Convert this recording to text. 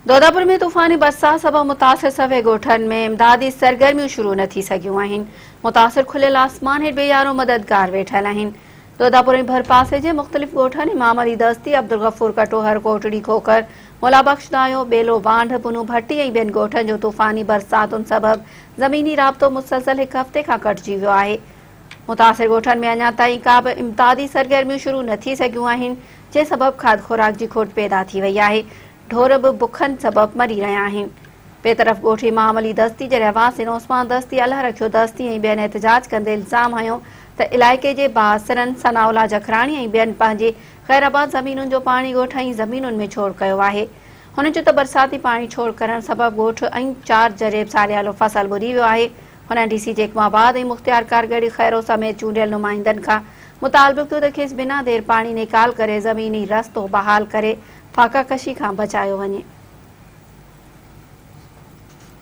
دوداپور ۾ طوفاني برسات سبب متاثر سوين ڳوٺن ۾ امدادي سرگرميون شروع نه ٿي سگهيون آهن، متاثر کليل آسمان هيٺ بي يارو مددگار ويٺل آهن. دوداپور ۽ ڀرپاسي جي مختلف ڳوٺن امام علي دستي، عبدالغفور ڪٽوهر، ڪوٽڙي کوکر، مولا بخش دايو، ٻيلو وانڍ، پنو ڀٽي ۽ ٻين ڳوٺن جو طوفاني برساتن سبب زميني رابطو مسلسل هڪ هفتي کان ڪٽجي ويو آهي. متاثر ڳوٺن ۾ اڃا تائين ڪا به امدادي سرگرميون شروع نه ٿي سگهيون آهن، جنهن سبب کاڌ خوراڪ جي کوٽ پيدا ٿي وئي آهي. ڍور به بکن سبب مري رهيا آهن. ٻئي طرف ڳوٺ امام علي دستي جي رهواسين عثمان دستي، الله رکيو دستي ۽ ٻين احتجاج ڪندي الزام هنيو ته علائقي جي بااثرن ثناء الله جکراڻي ۽ ٻين پنهنجي غير آباد زمينن جو پاڻي ڳوٺ ۽ زمينن ۾ ڇوڙ ڪيو آهي. هنن چيو ته برساتي پاڻي ڇوڙ ڪرڻ سبب ڳوٺ ۽ 4 جريب ساريالو فصل ٻڏي ويو آهي. هنن ڊي سي جيڪب آباد ۽ مختيارڪار ڳڙهي خيرو سميت چونڊيل نمائندن کان مطالبو ڪيو ته کيس بنا دير پاڻي نيڪال ڪري زميني رستو بحال ڪري فاقا ڪشي کان بچايو وڃي.